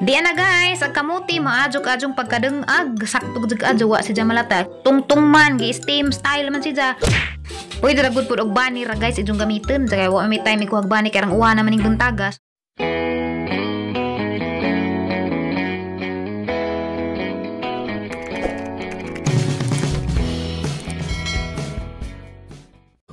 Di ana guys, ang kamuti maadjog-adjong pagkadengag, sakto jud adyo wa si malata. Tungtong man gi steam style man siya. Pwede ra gud pud og bani ra guys ijong gamiton. Kay wa may time ikuhag bani kay rang uwa naman ning buntagas.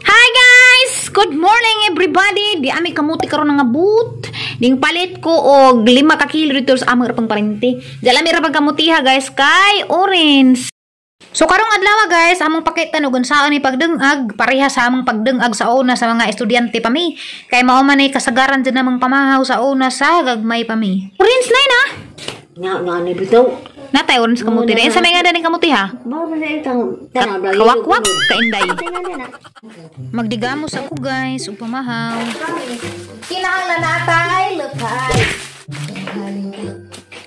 Hi guys! Good morning everybody! Di ami kamuti karon nga boot. Ning palit ko og 5 ka kilo dito sa among pang palengke. Jalami ra pag kamutiha guys kay orange. So karong adlaw guys, among pakitan og unsaon ni pagdengag pareha sa among pagdengag sa una sa mga estudyante pa mi. Kay mao man ay kasagaran jud namang pamahaw sa una sa gagmay pa mi. Orange na na. Nya na ni bitaw. Natay orange kamuti. Unsa may nga daning kamuti ha? Kawakwak kainday. Magdigamos ako guys ug pamahaw. Kinahanglan natay lukay.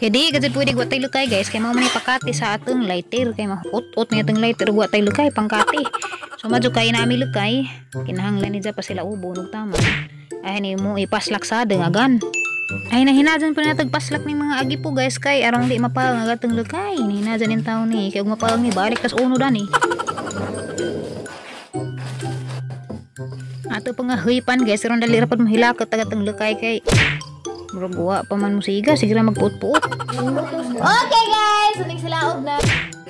Kaya di kasi pwede gwa tayo lukay guys kay mao man pakati sa atong lighter kay maut-ut ni atong lighter gwa tayo lukay pangkati. So madyo kay nami lukay kinahanglan ni pa sila ubo ug tama. Ay ni mo ipaslak sa dengagan. Ay nahinajan pa natag paslak ning mga agi po guys kay arong di mapang ang atong lukay. Nahinajan in taon ni kay ug mapang ni balik tas uno dani. Ato pa nga huypan guys aron dali ra pud mahilakot tag atong lukay kay murag wa pa man mo siga sige ra magpuot-puot. Okay guys, uning sila og na.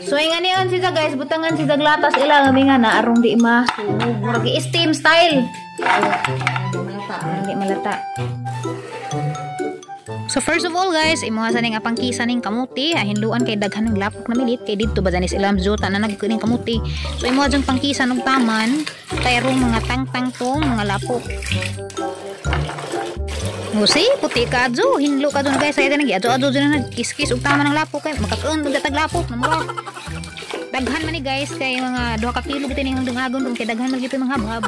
So ingan niyon siya guys, butangan siya glatas ila nga nga na arong di ma murag steam style. Arong di malata. So first of all guys, imuha sa ning apangkisa ning kamuti, hinluan kay daghan ng lapok na milit kay didto ba danis ilam jota na nagkuning kamuti. So imuha jung pangkisa og taman kay arong mga tangtang tong mga lapok. Musi, puti ka adyo, hinlo ka dun guys, ay nagi adyo adyo na nagkiskis og tama ng lapok kay makakaon og datag lapok namura. Daghan man ni guys kay mga 2 ka kilo gid ning dungagon dun kay daghan man gid mga habhab.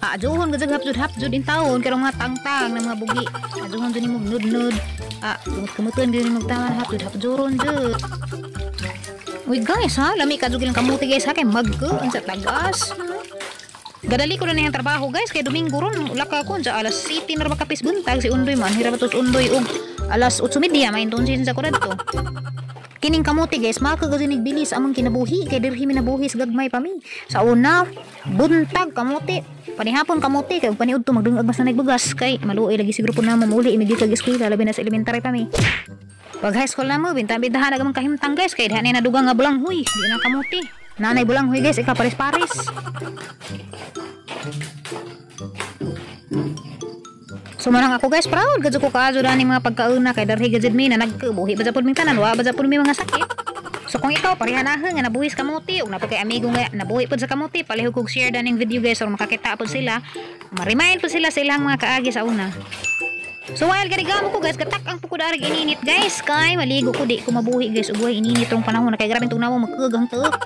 Adyohon gud hapjud hapjud in taon kay mga tangtang na mga bugi. Adyohon jud nimo nud-nud. Kumut-kumuton gid nimo tama hapjud hapjuron jud. Uy guys ha, lami ka jud ilang kamuti guys ha kay magko unsa tagas. Gadali ko na niyang trabaho guys kay Domingo ron laka ko sa alas 7 na ra makapis buntag si Undoy man hirap to Undoy og alas 8:30 mainton siya ko dadto. Kining kamuti guys makagasinig bilis among kinabuhi kay dirhi mi nabuhi sa gagmay pa mi. Sa una buntag kamuti, panihapon kamuti kay paniudto magdungag mas na nagbugas kay maluoy lagi siguro po namo muli imigi kag eskwela labi na sa elementary pa mi. Pag high school namo bintang-bintahan na gamang kahimtang guys kay dhan na dugang nga bulanghoy di na kamuti. Nanay bulanghoy guys ika pares-pares. So manang ako guys proud gadyo ko kaadyo dani mga pagkauna kay darhi gajud mi na nagkabuhi ba japud mi tanan wa ba japud mi mga sakit. So kung ikaw parehanahan nga nabuhi sa kamuti ug napakay amigo nga nabuhi pud sa kamuti palihog kog share daning video guys or makakita pud sila, ma-remind pud sila sa ilang mga kaagi sa una. So while garigamo ko guys katak ang pukod ari ininit guys kay maligo ko di ko mabuhi guys ug way ininit tong panahon na kay grabe tong nawo magkagang tuok.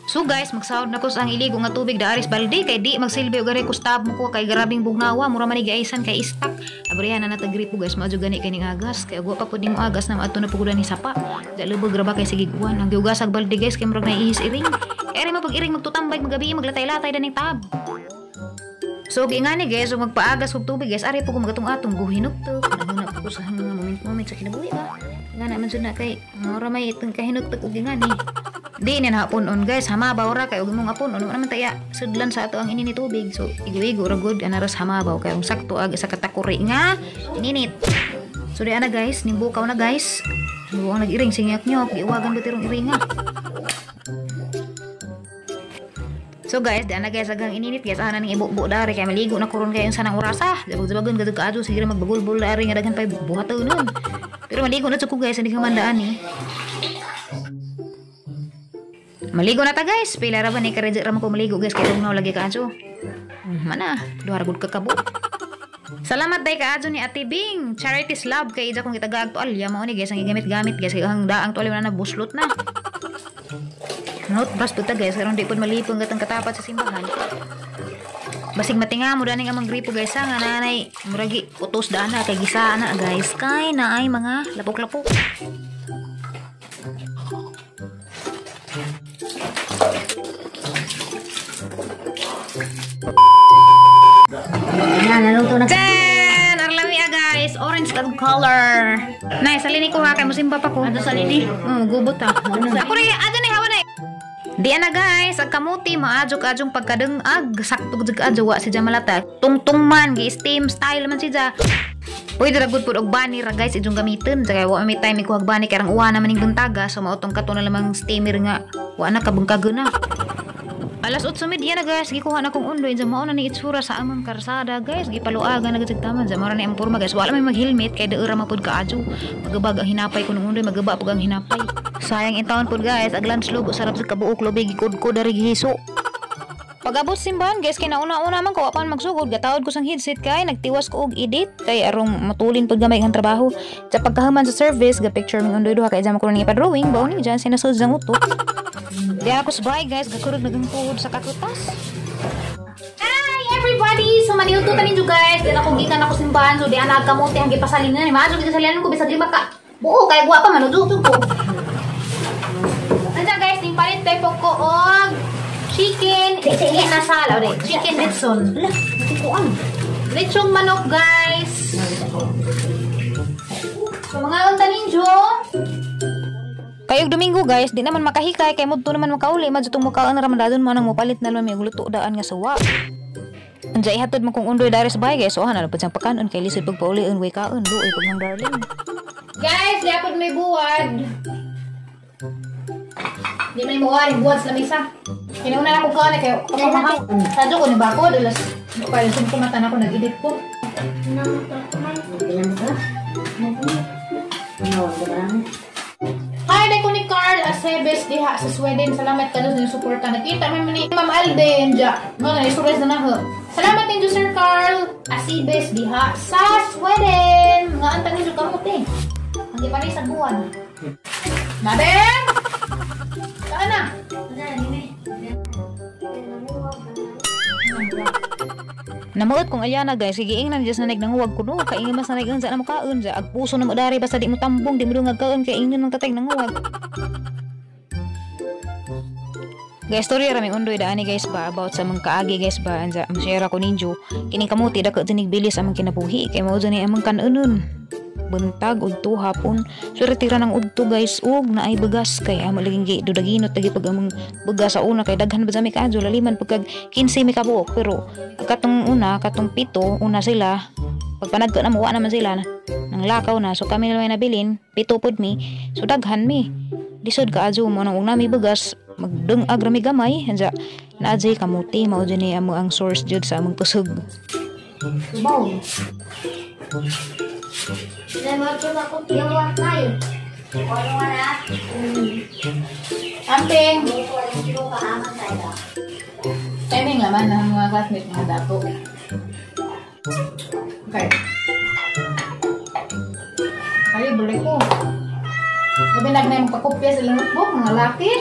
So guys, magsahod na ko sa ang iligo nga tubig daaris balde kay di magsilbi og ari kustab mo ko kay grabing bugnawa mura man giaisan kay istak. Abrihan na natagripo guys, maadyo gani kay ning agas kay ugwa pa pud nimo agas na maadto na pud ni sapa. Dalubog ra ba kay sige guwan ang giugas ag balde guys kay murag naiihis iring. Kay ari mo pag iring magtutambay magabi maglatay-latay daning tab. So giingani guys, ug magpaagas og tubig guys, ari po ko magatong-atong guhinugtok. Nahuna po ko sa mga moment-moment sa kinabuhi ba. Nga naman jud na kay mura may itong kahinugtok og ingani. Di ni hapon guys, hamabaw ra kay og imong hapon on naman taya sudlan sa ato ang inini tubig. So igo-igo ra gud anaras hamabaw kay sakto ag isa ka takuri nga ininit. So di ana guys, nimbukaw na guys. Buang nag-iring singyak nyo, giuwagan ba tirong iringa. So guys, di ana guys agang ininit guys, ana ning ibubo dari kay maligo na kuron kayo sa nang orasa. Jabag-jabagon gadto kaadyo sige ra magbagulbol dari nga daghan pay buhaton nun. Pero maligo na jud ko guys, hindi ka mandaan eh. Maligo na ta guys, pila ra ba ni karedyo ra man ko maligo guys kay tugnaw lagi kaadyo. Mana, duha ra gud ka kabo. Salamat day kaadyo ni Ate Bing, Charity's Love kay ija kong gitagaag tualya mao ni guys ang gigamit-gamit guys kay ang daang tualya na buslot na. Note brush puta guys, karon di pud malipong gatang katapat sa simbahan. Basig matinga mo daning amang gripo guys nga nanay muragi utos dana kay gisa ana guys kay naay mga lapok-lapok. Na naluto Ten! Arlami ah, guys. Orange ka color. Nice, salini ko ha. Kay musimba pa ko. Ato salini. Gubot ha. Ako rin, ato ni hawa na. Di na guys, ang kamuti maadjok-adjong pagkadengag, sakto jud adyo wa si malata. Tungtong man gi steam style man siya. Pwede ra gud pud og bani ra guys ijong gamiton. Kay wa may time ikuhag bani kay rang uwa naman ning buntaga, so mautong kato na lamang steamer nga wa na kabungkago na. Alas 8:30 na guys, gikuha na kong undoy. Diyan mao na ni itsura sa among karsada guys. Gipaluagan na gud taman. Diyan mao na ni ang porma guys. Wala may mag-helmet kay daura mapud kaadyo. Magabag ang hinapay ko nung undoy, magaba pug ang hinapay. Sayang intawon pud guys, ag lunch lugo sarap sa kabuok lubi gikudko dari gihiso. Pag-abot simbahan guys, kay nauna-una man ko wa pa man magsugod, gataod ko sang headset kay nagtiwas ko og edit kay arong matulin pud gamay ang trabaho. Sa pagkahuman sa service, ga picture ming undoy duha kay jam ko ning ipa-drawing, bawo ni diyan sinasud sang utok. Di ako sa bahay guys, gakurog nagang tuhod sa kakutas. Hi everybody! So maniluto ta ninyo guys. Di ako gikan ako simbahan, so di ana kamote ang gipasalinan. Maadyo gipasalinan ko bisag 5 ka buo kay guwa pa man ujo ko. Anja guys, ning palit tayo po ko og chicken inasal, o chicken litson. Lechong manok guys. So mga unta ninyo. Kayog Domingo guys, di naman makahikay kay mudto naman makauli, madto tong mukaon ra man dadon mo nang mopalit na lang may luto daan nga suwa. Anja ihatod man kong undoy dari sa bahay guys, so ana pud siyang pakanon kay lisod pagpauli-on way kaon, luoy pag hang darling. Guys, liapod may buwad. Di man mo ari buwad sa lamesa. Kinauna na ko kaon kay kapamahaw. Sadyo ko ni bakod alas para sum kumatan ako nag-edit ko. Hi, dai ko ni Carl Aceves diha sa Sweden. Salamat ka sa inyong suporta. Nakita man ni Ma'am Alden ja. Mo na surprise na naho. Salamat ninyo Sir Carl Aceves diha sa Sweden. Nga antang ninyo kamote. Ang gipanay sa buwan. Madam! Saan na? Namuot kong alyana guys, sige ingnan just na nagnanguwag ko no, kay ingnan mas na nag-unsa na mukaon ja, ag puso na mo dari basta di mo tambong, di mo dungag kaon kay ingnan ng tatay nanguwag. Guys, story ra may undoy daani guys ba about sa mga kaagi guys ba anja share ko ninyo. Kining kamuti dako dinig bilis among kinabuhi kay mao jud ni among kan-unon. Buntag udto hapon. Swerte ra nang udto guys ug naay bagas kay amo laging gi dudaginot lagi pag among bagas sa una kay daghan ba mi kaadyo laliman pagkag 15 mi kabuok pero katong una katong 7 una sila pagpanagko na mo wa naman sila nang lakaw na so kami na may nabilin 7 pud mi so daghan mi lisod kaadyo mo nang una mi bagas magdungag ra mi gamay anja naadjay kamuti mao jud ni amo ang source jud sa among kusog. Wow. Amping! Timing laman ng mga classmates mga dato. Okay. Ay, balik ko. Sabi na yung magpakopya sa notebook, mga laki.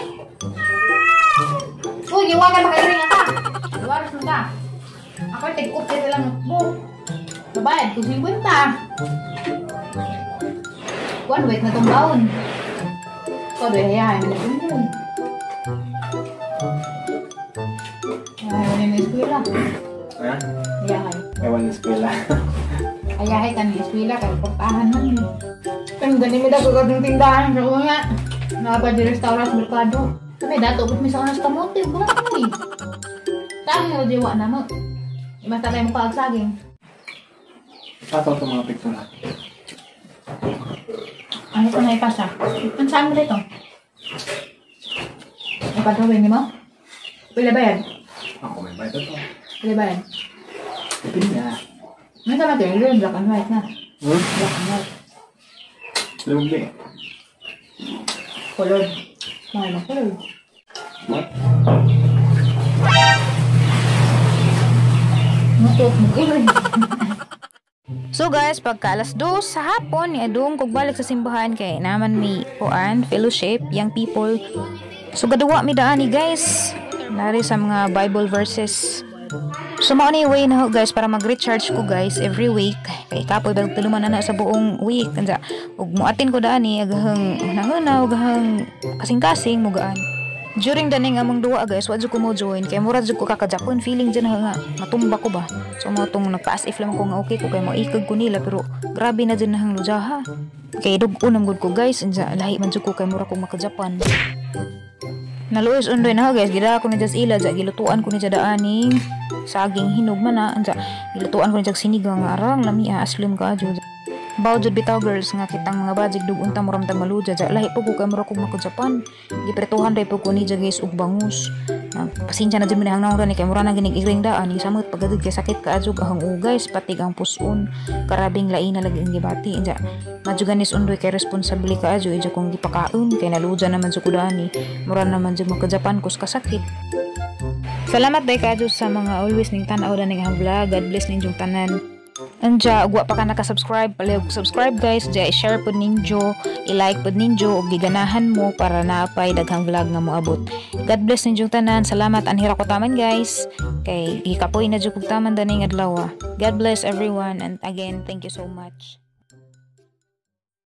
Uy, iwagan makairing ka. Iwaras mo ka. Ako tig-kopya sa notebook. Babayad ko 50. 1 week na itong baon. So, doy, hayahay mo na yun. Ayahay mo na eskwela. Ha? Hayahay. Ewan na eskwela. Hayahay ka na eskwela, kaya portahan man yun. Ang gani mi dapat ng tindahan sa una. Nakapag-restaurant sa merkado. Kami dato, ba't may sa kamote? Wala ko eh. Saan mo, jiwa na mo? Imasta tayo mo paagsaging. Pato itong mga picture natin. Ano ito na ipasa? Ang saan mo dito? Ipa-drawing mo? Pila ba yan? Ako may bayad ito. Pila ba yan? Ipin na. Ano sa material? Black and white na. Hmm? Black and white. Lubli. Colored. Mahal na colored. What? Mutot mo colored. So guys, pagka alas 2 sa hapon, adung kog balik sa simbahan kay naman mi kuan fellowship young people. So gaduwa mi daani guys. Nari sa mga Bible verses. So mao ni way na ho guys para mag-recharge ko guys every week. Kay kapoy balik tuluman na sa buong week. Kansa ug muatin ko daani aghang nahuna ug aghang kasing-kasing mugaan. During daning among duwa, guys, wa jud ko mo join kay mura jud ko kakajapon feeling dyan nga matumba ko ba. So mo tong nagpa-as if lang ko nga okay ko kay moikag ko nila, pero grabe na jud nahang lujaha. Kay dug-on gud ko, guys, unsa lahi man jud ko kay mura ko makajapan. Naluoy undoy na, guys, gida ko ni jas ila ja gilutuan ko ni daaning saging hinog man na unsa gilutuan ko ni jag sinigang nga arang lami, aslim ka jud. Baw jud bitaw, girls, nga kitang mga bajig dugon ta muram tag maluja ja lahi po ko kay mura kog maka-Japan. Giprituhan day po ko ni ja, guys, og bangus. Pasensya na jud minahang naong ni kay mura na ginig iring daan ni samot pagad kay sakit ka adjog ahang ugay patig ang puson, karabing lain na lagi ang gibati ja. Madjuganis undoy kay responsable ka adyo ija kong gipakaon kay naluja naman jud ko dani, mura naman jud maka-Japan kus kasakit. Salamat day kaadyo sa mga always ning tan-aw daning ang vlog. God bless ninyong tanan. Anja, ug wa pa ka naka-subscribe, palihog subscribe, guys, ja i-share pod ninyo, i-like pod ninyo ug giganahan mo para naapay daghang vlog nga moabot. God bless ninyong tanan. Salamat anhira ko taman, guys. Kay gikapoy na jud kog taman daning adlaw. God bless everyone and again, thank you so much.